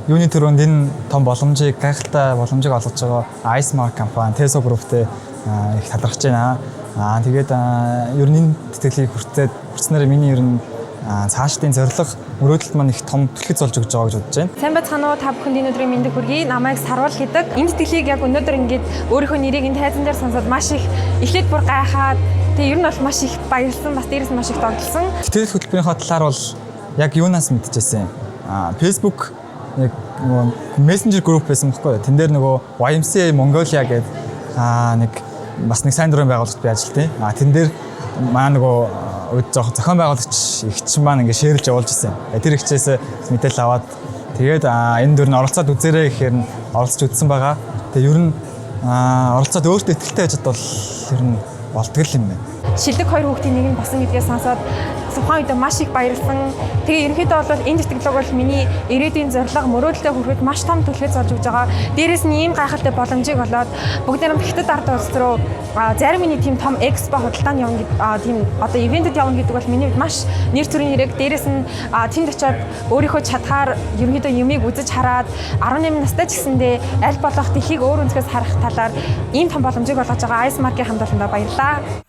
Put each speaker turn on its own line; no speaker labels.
Юуны түрүүнд энэ том боломжийг, гайхалтай боломжийг олгож байгаа Icemark компани, Teso Group-тэй их талархаж байна. Тэгээд ер нь энэ тэтгэлгийг хүртээд хүртснээр миний ер нь цаашдын зорилго, мөрөөдөлд маань их том түлхэц болж өгч байгаа гэж бодож байна.
Сайн байцгаана уу, та бүхэнд энэ өдрийн мэндийг хүргэе. Намайг Сарвал гэдэг. Энэ тэтгэлгийг яг өнөөдөр ингээд өөрийнхөө нэрийг энэ тайзан дээр сонсоод маш их эхлээд бүр гайхаад, тэгээ ер нь бол маш их баярлсан, бас дээрээс нь маш их догдолсон.
Тэтгэл хөтөлбөрийнхөө талаар бол яг юунаас мэдчихсэн. Facebook нэг нөгөө мессенжер групп байсан байхгүй юу? Тэн дээр нөгөө YMCA Mongolia гэдэг нэг бас нэг сайн дурын байгууллагт би ажилладаг. Тэн дээр маа нөгөө үед жоох зохион байгуулагч эгч маань ингээ share лж явуулж ирсэн. Тэр эгчээс мэдээлэл аваад, тэгээд энэ дөр нь оролцоод үзээрэй гэхээр нь оролцож үзсэн байгаа. Тэгээд ер нь оролцоод өөртөө итгэлтэй байж бол ер нь болдгол юм байна.
Шилдэг хоёр хүүхдийн нэг нь болсон гэдгээ сонсоод тухайн үед маш их баярлсан. Тэгээ ерөнхийдөө бол энэ тэтгэлэг бол миний ирээдүйн зорилго, мөрөөдөлтөд хүрэхэд маш том түлхэц болж өгч байгаа. Дээрээс нь ийм гайхалтай боломжийг олоод бүгд найрамд Хятад ард улс руу зарим миний тийм том экспо худалдаанд явна гэд тийм одоо event эд явна гэдэг бол миний хувьд маш нэр төрийн хэрэг. Дээрээс нь тэнд очиод өөрийнхөө чадхаар ерөнхийдөө юмыг үзэж хараад, 18 настай ч гэсэндээ аль болох дэлхийг өөр өнцгөөс харах талаар ийм том боломжийг олгож байгаа Icemark-ийн хамт олондоо баярлалаа.